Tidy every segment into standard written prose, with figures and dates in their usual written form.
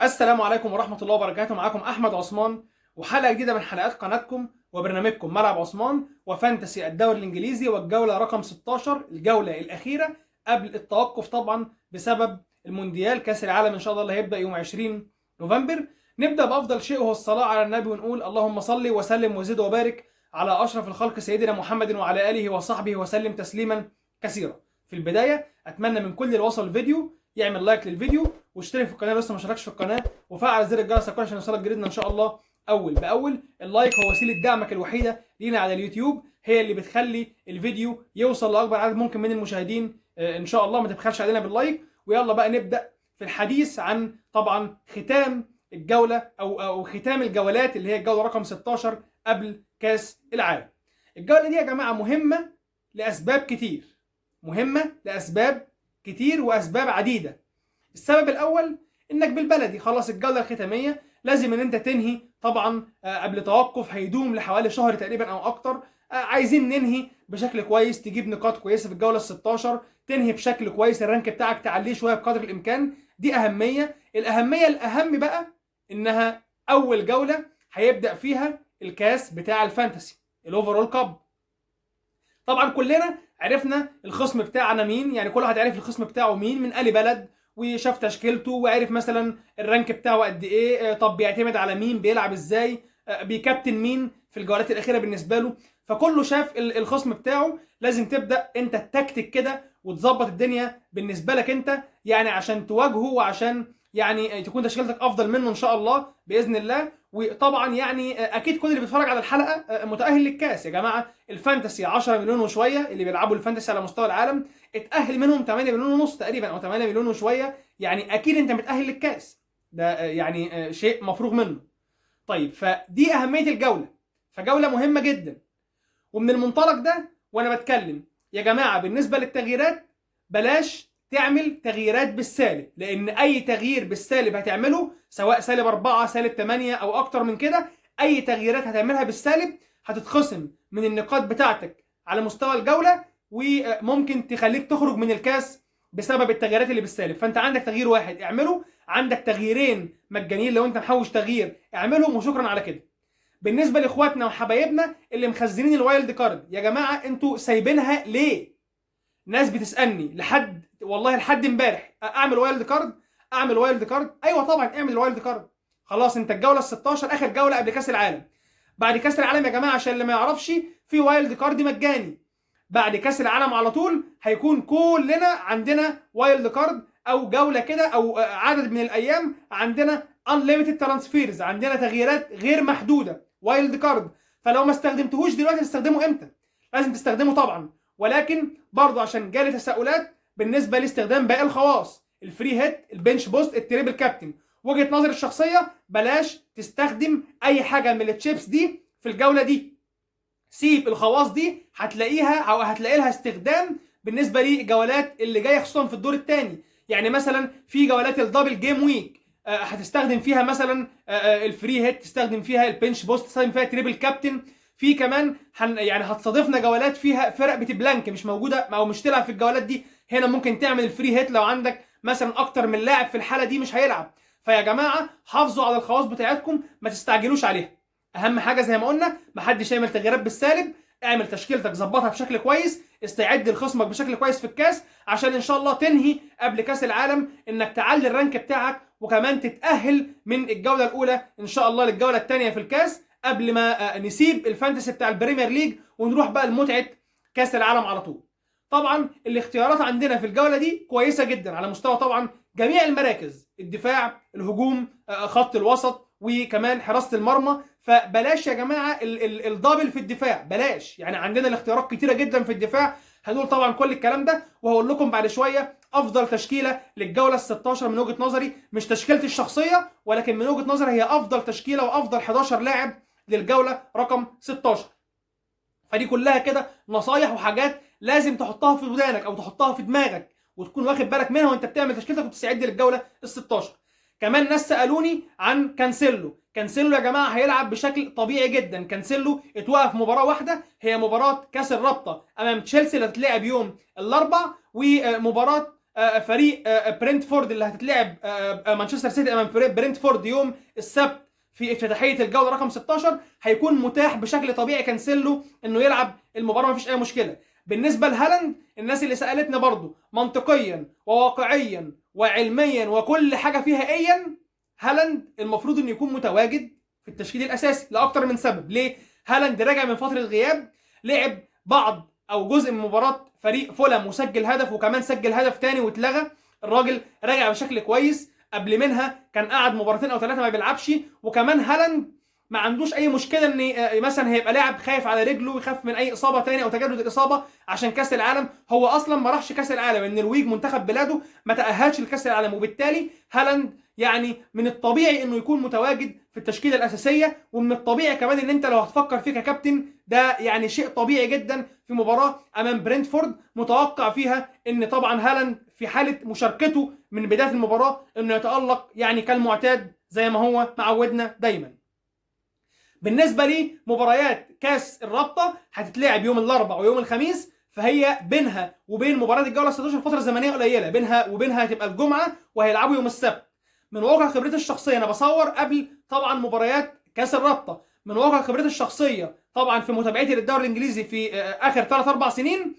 السلام عليكم ورحمة الله وبركاته. معاكم أحمد عثمان وحلقة جديدة من حلقات قناتكم وبرنامجكم ملعب عثمان و fantasy الدوري الإنجليزي، والجولة رقم 16، الجولة الأخيرة قبل التوقف طبعا بسبب المونديال كأس العالم إن شاء الله اللي هيبدأ يوم 20 نوفمبر. نبدأ بأفضل شيء وهو الصلاة على النبي، ونقول اللهم صل وسلم وزد وبارك على أشرف الخلق سيدنا محمد وعلى آله وصحبه وسلم تسليما كثيرا. في البداية أتمنى من كل اللي وصل الفيديو يعمل like للفيديو واشترك في القناة لو لسه ما اشتركش في القناة، وفعل زر الجرس عشان يوصلك جديدنا ان شاء الله اول باول. ال like هو وسيلة دعمك الوحيدة لينا على اليوتيوب، هي اللي بتخلي الفيديو يوصل لاكبر عدد ممكن من المشاهدين. ان شاء الله ما تبخلش علينا بال like. ويلا بقى نبدا في الحديث عن طبعا ختام الجولة او ختام الجولات اللي هي الجولة رقم 16 قبل كاس العالم. الجولة دي يا جماعة مهمة لاسباب كتير، مهمة لاسباب كتير واسباب عديدة. السبب الاول انك بالبلدي خلاص الجولة الختامية لازم ان انت تنهي طبعا قبل توقف هيدوم لحوالي شهر تقريبا او اكتر. عايزين ننهي بشكل كويس، تجيب نقاط كويسة في الجولة ال 16، تنهي بشكل كويس، ال rank بتاعك تعليه شوية بقدر الامكان. دي اهمية. الاهمية الاهم بقى انها اول جولة هيبدا فيها الكاس بتاع ال fantasy، ال overall cup. طبعا كلنا عرفنا الخصم بتاعنا مين، يعني كل واحد عرف الخصم بتاعه مين من أي بلد، وشاف تشكيلته وعرف مثلا ال rank بتاعه قد ايه، طب بيعتمد على مين، بيلعب ازاي، بيكابتن مين في الجولات الاخيرة بالنسبة له. فكله شاف الخصم بتاعه. لازم تبدا انت التكتيك كده وتظبط الدنيا بالنسبة لك انت، يعني عشان تواجهه وعشان يعني تكون تشكيلتك افضل منه ان شاء الله باذن الله. وطبعا يعني اكيد كل اللي بيتفرج على الحلقة متاهل للكاس يا جماعة. ال fantasy 10 مليون وشوية اللي بيلعبوا ال fantasy على مستوى العالم، اتاهل منهم 8 مليون ونص تقريبا او 8 مليون وشوية، يعني اكيد انت متاهل للكاس ده، يعني شيء مفروغ منه. طيب فدي اهمية الجولة، فجوله مهمة جدا. ومن المنطلق ده وانا بتكلم يا جماعة بالنسبة للتغييرات، بلاش تعمل تغييرات بالسالب، لان اي تغيير بالسالب هتعمله سواء سالب 4 سالب 8 او اكتر من كده، اي تغييرات هتعملها بالسالب هتتخصم من النقاط بتاعتك على مستوى الجولة، وممكن تخليك تخرج من الكاس بسبب التغييرات اللي بالسالب. فانت عندك تغيير واحد اعمله، عندك تغييرين مجانيين لو انت محوش تغيير اعملهم، وشكرا على كده. بالنسبة لاخواتنا وحبايبنا اللي مخزنين ال wild card، يا جماعة انتوا سايبينها ليه؟ ناس بتسالني لحد والله لحد امبارح، اعمل wild card، اعمل wild card. ايوه طبعا اعمل wild card. خلاص انت الجولة ال 16 اخر جولة قبل كاس العالم. بعد كاس العالم يا جماعة عشان اللي ما يعرفش، في wild card مجاني بعد كاس العالم على طول، هيكون كلنا عندنا wild card او جولة كده او عدد من الايام عندنا unlimited transfers، عندنا تغييرات غير محدودة، wild card. فلو ما استخدمتهوش دلوقتي تستخدمه امتى؟ لازم تستخدمه طبعا. ولكن برضه عشان جالي تساؤلات بالنسبة لاستخدام باقي الخواص، ال free hit، ال bench boost، ال triple captain، وجهه نظري الشخصية بلاش تستخدم اي حاجة من التشيبس دي في الجولة دي. سيب الخواص دي، هتلاقيها او هتلاقي لها استخدام بالنسبة للجولات اللي جاية، خصوصا في الدور الثاني. يعني مثلا في جولات ال double game week هتستخدم فيها مثلا ال free hit، تستخدم فيها ال bench boost، تستخدم فيها triple captain. في كمان يعني هتصادفنا جولات فيها فرق بت blank مش موجودة او مش تلعب في الجولات دي، هنا ممكن تعمل ال free hit لو عندك مثلا اكتر من لاعب في الحالة دي مش هيلعب. فيا جماعة حافظوا على الخواص بتاعتكم، ما تستعجلوش عليها. اهم حاجة زي ما قلنا محدش يعمل تغييرات بالسالب. اعمل تشكيلتك، ظبطها بشكل كويس، استعد لخصمك بشكل كويس في الكاس، عشان ان شاء الله تنهي قبل كاس العالم انك تعلي ال rank بتاعك، وكمان تتاهل من الجولة الاولى ان شاء الله للجوله الثانية في الكاس، قبل ما نسيب ال fantasy بتاع ال Premier League ونروح بقى لمتعه كاس العالم على طول. طبعا الاختيارات عندنا في الجولة دي كويسة جدا على مستوى طبعا جميع المراكز، الدفاع، الهجوم، خط الوسط، وكمان حراسة المرمى. فبلاش يا جماعة ال double في الدفاع، بلاش. يعني عندنا الاختيارات كتيرة جدا في الدفاع، هنقول طبعا كل الكلام ده، وهقول لكم بعد شوية افضل تشكيله للجوله ال 16 من وجهه نظري، مش تشكيلتي الشخصية ولكن من وجهه نظري هي افضل تشكيله وافضل 11 لاعب للجوله رقم 16. فدي كلها كده نصايح وحاجات لازم تحطها في ودانك او تحطها في دماغك وتكون واخد بالك منها وانت بتعمل تشكيلتك وبتستعد للجوله ال 16. كمان ناس سالوني عن كانسيلو. كانسيلو يا جماعة هيلعب بشكل طبيعي جدا. كانسيلو اتوقف مباراة واحدة، هي مباراة كاس الرابطة امام تشيلسي اللي هتتلعب يوم الاربع، ومباراة فريق برينتفورد اللي هتتلعب مانشستر سيتي امام برينتفورد يوم السبت في افتتاحيه الجولة رقم 16 هيكون متاح بشكل طبيعي كانسيلو انه يلعب المباراة، مفيش اي مشكلة. بالنسبة لهالاند، الناس اللي سالتنا برضو منطقيا وواقعيا وعلميا وكل حاجة فيها ايا، هالاند المفروض انه يكون متواجد في التشكيل الاساسي لاكثر من سبب. ليه؟ هالاند راجع من فترة غياب، لعب بعض او جزء من مباراة فريق فولهام وسجل هدف، وكمان سجل هدف تاني واتلغى. الراجل راجع بشكل كويس، قبل منها كان قعد مباراتين او 3 ما بيلعبش. وكمان هالاند ما عندوش اي مشكلة ان مثلا هيبقى لاعب خايف على رجله ويخاف من اي اصابه تاني او تجدد الاصابة عشان كاس العالم. هو اصلا ما راحش كاس العالم، النرويج منتخب بلاده ما تاهلش لكاس العالم، وبالتالي هالاند يعني من الطبيعي انه يكون متواجد في التشكيلة الاساسية. ومن الطبيعي كمان ان انت لو هتفكر فيه ككابتن، ده يعني شيء طبيعي جدا في مباراة امام برينتفورد متوقع فيها ان طبعا هالاند في حاله مشاركته من بداية المباراة انه يتالق يعني كالمعتاد زي ما هو معودنا دايما. بالنسبة لمباريات كاس الرابطة هتتلعب يوم الاربعاء ويوم الخميس، فهي بينها وبين مباراة الجولة 16 فترة زمنية قليله، بينها وبينها هتبقى الجمعة وهيلعبوا يوم السبت. من واقع خبرتي الشخصية، انا بصور قبل طبعا مباريات كاس الرابطة، من واقع خبرتي الشخصية طبعا في متابعتي للدوري الانجليزي في اخر 3-4 سنين،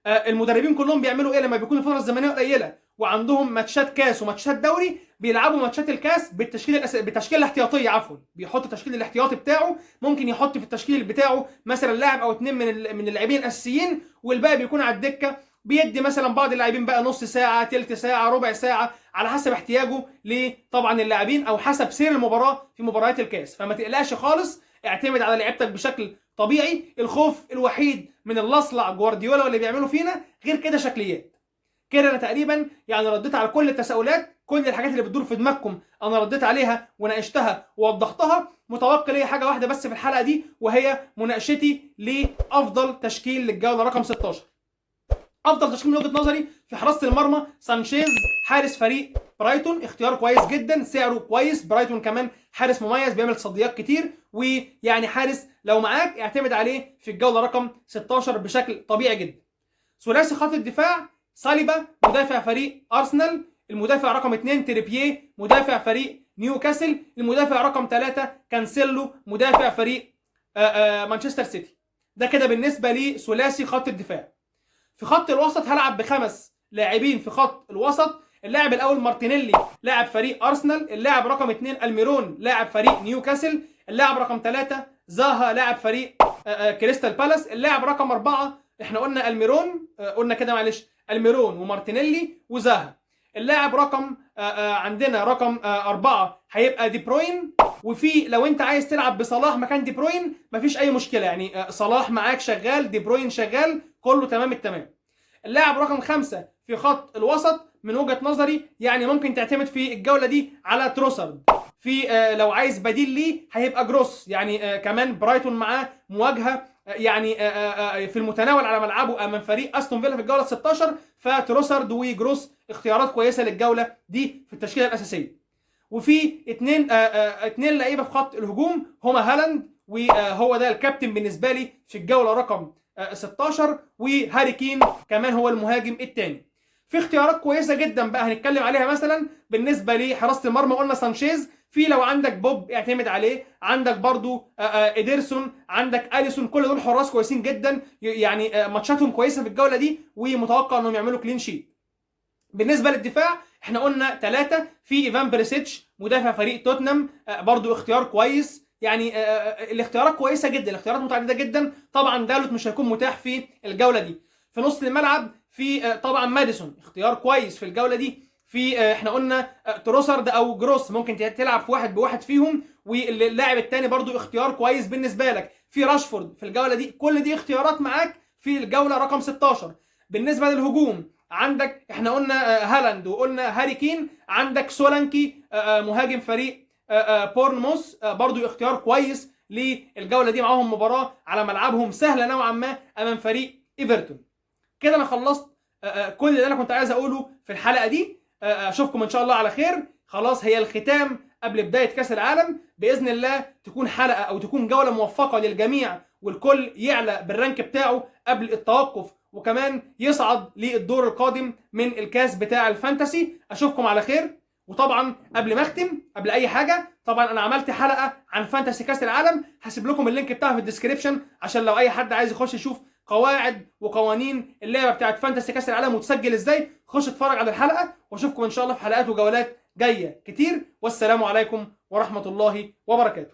المدربين كلهم بيعملوا ايه لما بيكون الفترة الزمنية قليله وعندهم ماتشات كاس وماتشات دوري؟ بيلعبوا ماتشات الكاس بالتشكيله الاحتياطيه، عفوا بيحط التشكيل الاحتياطي بتاعه، ممكن يحط في التشكيل بتاعه مثلا لاعب او 2 من اللاعبين الاساسيين، والباقي بيكون على الدكة. بيدي مثلا بعض اللاعبين بقى نص ساعة، تلت ساعة، ربع ساعة، على حسب احتياجه لطبعا اللاعبين او حسب سير المباراة في مباريات الكاس. فما تقلقش خالص، اعتمد على لعيبتك بشكل طبيعي. الخوف الوحيد من الاصلع جوارديولا واللي بيعمله فينا، غير كده شكليات. كده انا تقريبا يعني رديت على كل التساؤلات، كل الحاجات اللي بتدور في دماغكم انا رديت عليها وناقشتها ووضحتها. متوقع لي حاجة واحدة بس في الحلقة دي، وهي مناقشتي لافضل تشكيل للجوله رقم 16. افضل تشكيل من وجهه نظري في حراسة المرمى سانشيز حارس فريق برايتون، اختيار كويس جدا، سعره كويس. برايتون كمان حارس مميز بيعمل تصديات كتير، ويعني حارس لو معاك اعتمد عليه في الجولة رقم 16 بشكل طبيعي جدا. ثلاثي خط الدفاع ساليبا مدافع فريق ارسنال، المدافع رقم 2 تريبيه مدافع فريق نيوكاسل، المدافع رقم 3 كانسيلو مدافع فريق مانشستر سيتي. ده كده بالنسبة لثلاثي خط الدفاع. في خط الوسط هلعب ب5 لاعبين في خط الوسط. اللاعب الاول مارتينيلي لاعب فريق ارسنال، اللاعب رقم 2 الميرون لاعب فريق نيوكاسل، اللاعب رقم 3 زاها لاعب فريق كريستال بالاس، اللاعب رقم 4 احنا قلنا الميرون، قلنا كده معلش الميرون ومارتينيلي وزاها. اللاعب رقم عندنا رقم 4 هيبقى دي بروين، وفي لو انت عايز تلعب بصلاح مكان دي بروين مفيش اي مشكلة، يعني صلاح معاك شغال، دي بروين شغال، كله تمام التمام. اللاعب رقم 5 في خط الوسط من وجهه نظري يعني ممكن تعتمد في الجولة دي على تروسارد، في لو عايز بديل ليه هيبقى جروس، يعني كمان برايتون معاه مواجهة يعني في المتناول على ملعبه امام فريق استون فيلا في الجولة 16، فتروسارد وجروس اختيارات كويسة للجوله دي في التشكيلة الاساسية. وفي اثنين لعيبة في خط الهجوم هما هالاند، وهو ده الكابتن بالنسبة لي في الجولة رقم 16، وهاري كين كمان هو المهاجم الثاني. في اختيارات كويسة جدا بقى هنتكلم عليها، مثلا بالنسبة لحراسه المرمى قلنا سانشيز، في لو عندك بوب اعتمد عليه، عندك برضو اديرسون، عندك اليسون، كل دول حراس كويسين جدا، يعني ماتشاتهم كويسة في الجولة دي ومتوقع انهم يعملوا clean sheet. بالنسبة للدفاع احنا قلنا 3، في ايفان بريسيتش مدافع فريق توتنهام برضو اختيار كويس، يعني الاختيارات كويسة جدا، الاختيارات متعددة جدا. طبعا دالوت مش هيكون متاح في الجولة دي. في نص الملعب في طبعا ماديسون اختيار كويس في الجولة دي، في احنا قلنا تروسارد او جروس ممكن تلعب في واحد بواحد فيهم، واللاعب الثاني برضو اختيار كويس بالنسبة لك. في راشفورد في الجولة دي، كل دي اختيارات معاك في الجولة رقم 16. بالنسبة للهجوم عندك احنا قلنا هالاند وقلنا هاري كين، عندك سولانكي مهاجم فريق بورنموث برضو اختيار كويس للجوله دي، معاهم مباراة على ملعبهم سهلة نوعا ما امام فريق ايفرتون. كده انا خلصت كل اللي انا كنت عايز اقوله في الحلقة دي. اشوفكم ان شاء الله على خير. خلاص هي الختام قبل بداية كاس العالم، باذن الله تكون حلقة او تكون جولة موفقة للجميع والكل يعلى بال rank بتاعه قبل التوقف وكمان يصعد للدور القادم من الكاس بتاع ال fantasy. اشوفكم على خير. وطبعا قبل ما اختم، قبل اي حاجة، طبعا انا عملت حلقة عن fantasy كاس العالم، هسيب لكم ال link بتاعها في ال description عشان لو اي حد عايز يخش يشوف قواعد وقوانين اللعبة بتاعت fantasy كاس العالم وتسجل ازاي، خش اتفرج على الحلقة. واشوفكم ان شاء الله في حلقات وجولات جاية كتير. والسلام عليكم ورحمة الله وبركاته.